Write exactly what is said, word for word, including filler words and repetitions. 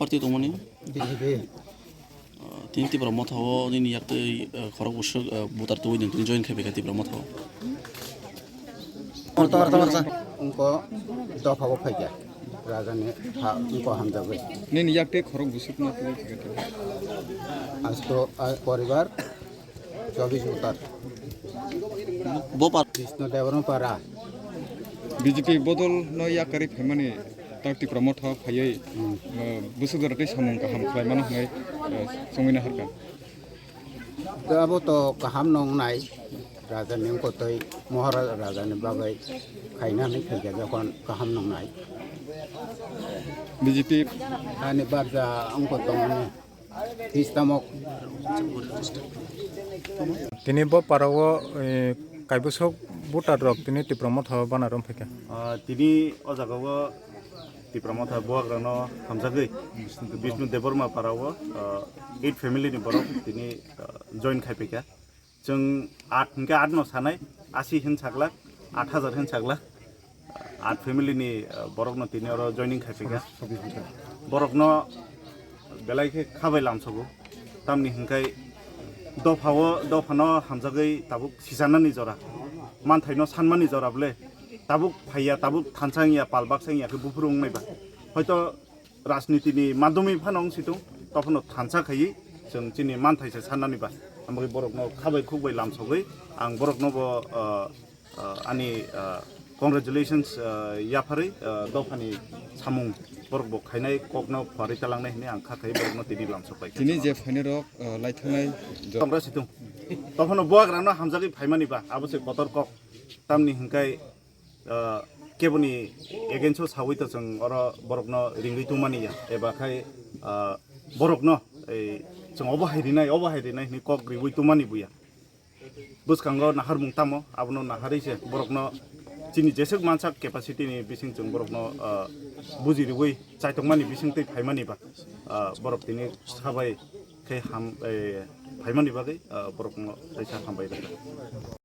Party tongmani? B J P. Ah, tini Tipra Motha o nini yak twi, ah, khorok bwswk, ah, voter twi nang tini join khai phaikha Tipra Motha o. Orta, orta, orta. Wngkha dopha o phaikha. Raja ni ha wngkha hamjagwi. Nini yak twi khorok bwswk ma twi phaikha? Asto, ah, poribar. Chobis Uttar. Bo par- Krishna Debbarma Para. B J P bodol no yakarwi phaimani tak Tipra Motha phaiwi, hmm, eh, bwswk jora tei samung kaham khlai mano hwnwi, eh, chongwi naharkha. Da abo to kaham nongnai, raja ni wngkotwi Maharaja raja ni bagwi khaina hinwi khaikha jokhon kaham nongnai. B J P ani barja wngkotongmani. Tris tamok. Tini bo parao, eh, kaibwswk voter rok tini Tipra Motha o bana rom phaikha. Ah, tini o jaga o Tipra Motha buagrano hamjagwi Bishnu Debbarma parao, ah, eight family ni borok tini, ah, join khai phaikha. Chwng at hinkhe at no sanai, asi hin saglak, at hajar hin saglak. At family ni, uh, borokno tini oro joining khai phaikha. Borokno belai khe khabai lamsogo. Tamni hinkhai dophao, dophano hamjagwi tabuk sichanani jora, manthaino sanmani jora bole tabuk phaiya, tabuk thansa wngya, pal baksa wngya khe buphuru wngnai ba. Hoito rajniti ni madhyami phano wng situng, tophano thansa khaiwi chwng chini manthaisa sannani ba. Amogwi borokno khabai khukbai lamsogwi ang borokno bo, uh, uh, ani, uh, congratulations, uh, yapharwi, uh, dophani samung borok bo khainai kokno phuarwi talangnai hinwi ang kha khai borokno tini lamsok pai kha. Tini je phainai rok, uh, laithangnai jo- Tongra situng. Tophano buagrano hamjagwi phaimani ba, abo se kotor kok. Tamni hinkhai, uh, keboni against o sawi to chwng oro borokno ringwi tongmani ya, eba khai, uh, borokno ei chwng obo hai rinai, obo hai rinai hinwi kok riwi tongmani buya. Bwskango naharmung tamo, abono naharwi se borokno chini jeswk mansak capacity ni bising chwng borokno, ah, buji riwi chaitokmani bising twi phaimani ba, ah, borok tini sabai khe ham, eh, phaimani bagwi, ah, borokno kaisa hambai rwkha.